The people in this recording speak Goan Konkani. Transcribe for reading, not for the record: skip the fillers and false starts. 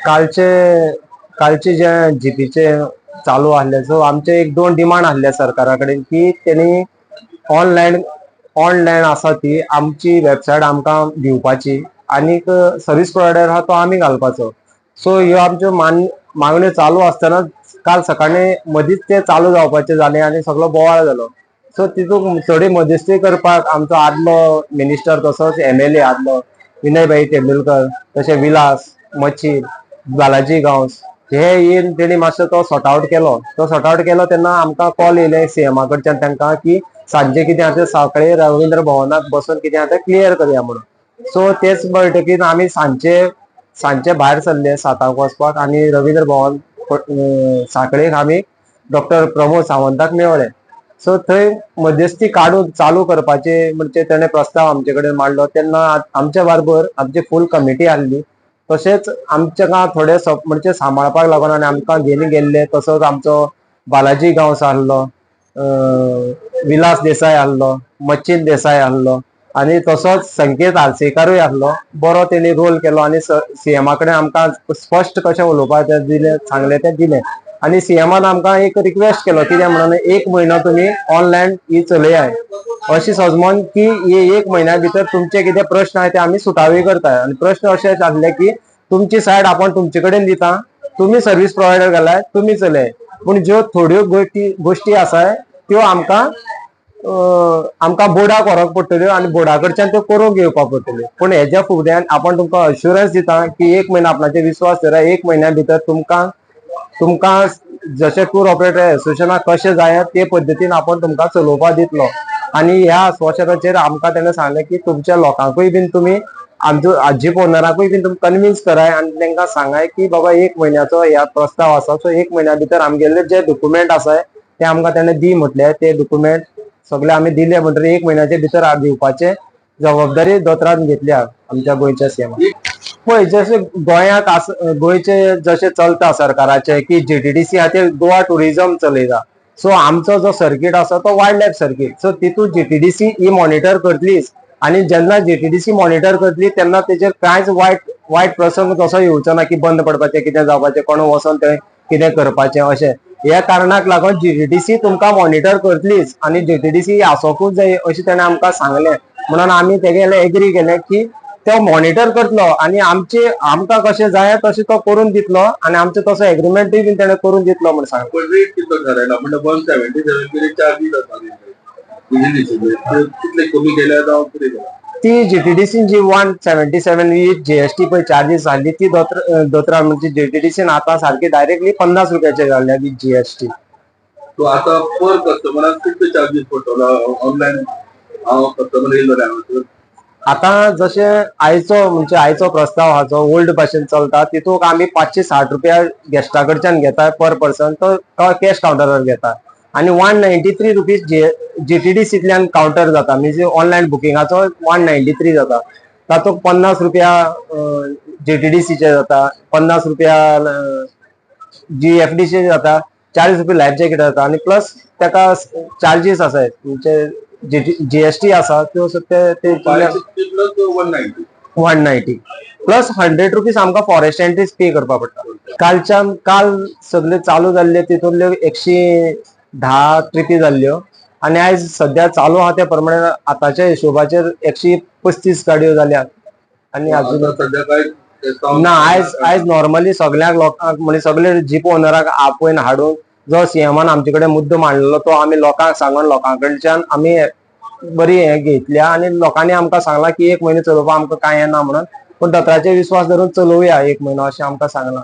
कालचे कालचे जे जीपीचे चालू आहले, सो आमचे एक दोन डिमांड आहले सरकारा कडेन की तेणी ऑनलायन ऑनलायन आसा ती आमची वेबसायट आमकां दिवपाची आनीक सर्वीस प्रोवायडर आहा तो आमी घालपाचो. सो ह्यो आमच्यो मागण्यो चालू आसतना काल सकाळी मदींच ते चालू जावपाचे जाले आनी सगळो बोवाळ जालो. सो तितूंत थोडी मध्यस्थी करपाक आमचो आदलो मिनिस्टर तसोच एमएलए आदलो विनय भाई तेंडुलकर, तशें विलास मच्छी, बालाजी गांवस हे येवन तेणी मातसो तो सॉर्ट आवट केलो. तो सॉर्ट आवट केलो तेन्ना आमकां कॉल येयले सीएमा कडच्यान तांकां की सांजे कितें आसा सकाळी रवींद्र भवनात बसून कितें आसा क्लियर करया म्हणून. सो तेच बैठकीन आमी सांजचे सांजचे भायर सरले 7 वचपाक आनी रवींद्र भवन साखळेक आमी डॉक्टर प्रमोद सावंताक मेवळे. सो थंय मध्यस्थी काडून चालू करपाचे म्हणजे तेणे प्रस्ताव आमचे कडेन मांडलो. तेन्ना आमच्या बरोबर आमची फूल कमिटी आहली. तशेंच आमच्या थोडे म्हणजे सांबाळपाक लागून आनी आमकां घेवन गेल्ले. तसोच आमचो बालाजी गांवस आहलो, विलास देसाय आहलो, मच्छीन देसाय आहलो आनी तसोच संकेत आर्सेकारूय आहलो. बरो तेणी रोल केलो आनी सीएमा कडेन आमकां स्पश्ट कशें उलोवपाचें दिलें, सांगलें तें दिलें. आनी सीएमान आमकां एक रिक्वेस्ट केलो, कितें म्हणून, एक म्हयनो तुमी ऑनलायन ही चलयाय अशी सजमन की हे एक म्हयन्या भितर तुमचे कितें प्रश्न आहा ते आमी सुटावे करता. आनी प्रश्न अशे आसले की तुमची सायड आपण तुमचे कडेन दिता, तुमी सर्वीस प्रोवायडर घालाय, तुमी चलय, पूण ज्यो थोड्यो गोश्टी गोश्टी आसा त्यो आमकां आमकां बोर्डाक व्हरोंक पडटल्यो आनी बोर्डा कडच्यान त्यो करूंक घेवपाक पडटल्यो. पूण हेज्या फुड्यान आपण तुमकां अश्युरन्स दिता की एक म्हयनो आपणाचेर विस्वास दवरा, एक म्हयन्या भितर तुमकां तुमकां जशें टूर ऑपरेटर एसोसिएशनाक कशें जाय ते पद्दतीन आपण तुमकां चलोवपाक दितलो. आनी ह्या आस्वासनाचेर आमकां तेणें सांगलें की तुमच्या लोकांकूय बीन तुमी आमचो जीप ओनराकूय बीन तुमी कन्विन्स कराय आनी तांकां सांगाय की बाबा एक म्हयन्याचो ह्या प्रस्ताव आसा. सो एक म्हयन्या भितर आमगेले जे डॉक्युमेंट आसाय ते आमकां तेणें दी म्हटले. ते डॉक्युमेंट सगळे आमी दिले म्हणटकीर एक म्हयन्याच्या भितर दिवपाचे जबाबदारी दोतोरान घेतल्या आमच्या गोंयच्या सीएमान. पळय, जशें गोंयाक आस, गोंयचे जशें चलता सरकाराचे की जीटीडीसी हा ते गोवा टुरिझम चलयता. सो आमचो जो सर्कीट आसा तो वायल्ड लायफ सर्कीट. सो तितून जीटीडीसी ही मॉनिटर करतलीच आनी जेन्ना जीटीडीसी मॉनिटर करतली तेन्ना तेजेर कांयच वायट वायट प्रसंग तसो येवचो ना की बंद पडपाचें, कितें जावपाचें, कोण वचोन थंय कितें करपाचें अशें. ह्या कारणाक लागून जीटीडीसी तुमकां मॉनिटर करतलीच आनी जीटीडीसी आसोकूच जाय अशें तेणें आमकां सांगलें. म्हणून आमी तेगेले एग्री केलें की तो मॉनिटर करतलो आनी आमचे आमकां कशें जाय तशें तो करून दितलो आनी आमचें तसो एग्रीमेंटूय बीन तेणें करून दितलो म्हूण सांगलें. पण रेट कितलो थारायला? म्हणजे 177 कितें चार्जीस आसा कितले कमी केल्या जावं कितें केलां? ती जीटीडीसीन जी 177 विथ जीएसटी पळय चार्जीस घाल्ली ती दोतोरान म्हणजे जीटीडीसीन आतां सारकी डायरेक्टली 50 रुपयाचे घाल्ल्या विथ जीएसटी. सो आतां पर कस्टमराक कितले चार्जीस पडटलो ऑनलायन हांव कस्टमर येयलो जाल्यार हांगासर? आतां जशें आयचो म्हणजे आयचो प्रस्ताव आहा जो ओल्ड भाशेन चलता, तितूंत आमी 560 रुपया गेस्टा कडच्यान घेता पर पर्सन, तो कॅश कावंटरार घेता आनी 193 रुपीज जीटीडीसींतल्यान कावंटर जाता. म्हणजे ऑनलायन बुकिंगाचो 193 जाता. तातूंत 50 रुपया जीटीडीसीचे जाता, 50 रुपया जीएफडीचे जाता, 40 रुपया लायफ जॅकेट जाता आनी प्लस ताका चार्जीस आसाय म्हणजे जीएसटी आसा त्यो ते 560 प्लस 190. 190 प्लस 100 रुपीज आमकां फॉरेस्ट एंट्रीज पे करपा पडटा. कालच्यान काल सगळे चालू जाल्ले तितूंतल्यो 110 ट्रिपी जाल्ल्यो आनी आयज सद्या चालू आहा त्या प्रमाणे आतांच्या हिशोबाचेर 135 गाडयो जाल्यात आनी अजून आतां सद्या काय ना, आयज आयज नॉर्मली सगळ्यांक लोकांक म्हणजे सगळे जीप ओनराक आपोवन हाडून जो सीएमान आमचे कडेन मुद्दो मांडलेलो तो आमी लोकांक सांगून लोकां कडच्यान आमी बरी हें घेतल्या आनी लोकांनी आमकां सांगलां की एक म्हयनो चलोवपाक आमकां कांय येना म्हणून, पूण दोतोराचेर विस्वास धरून चलोवया एक म्हयनो अशें आमकां सांगलां.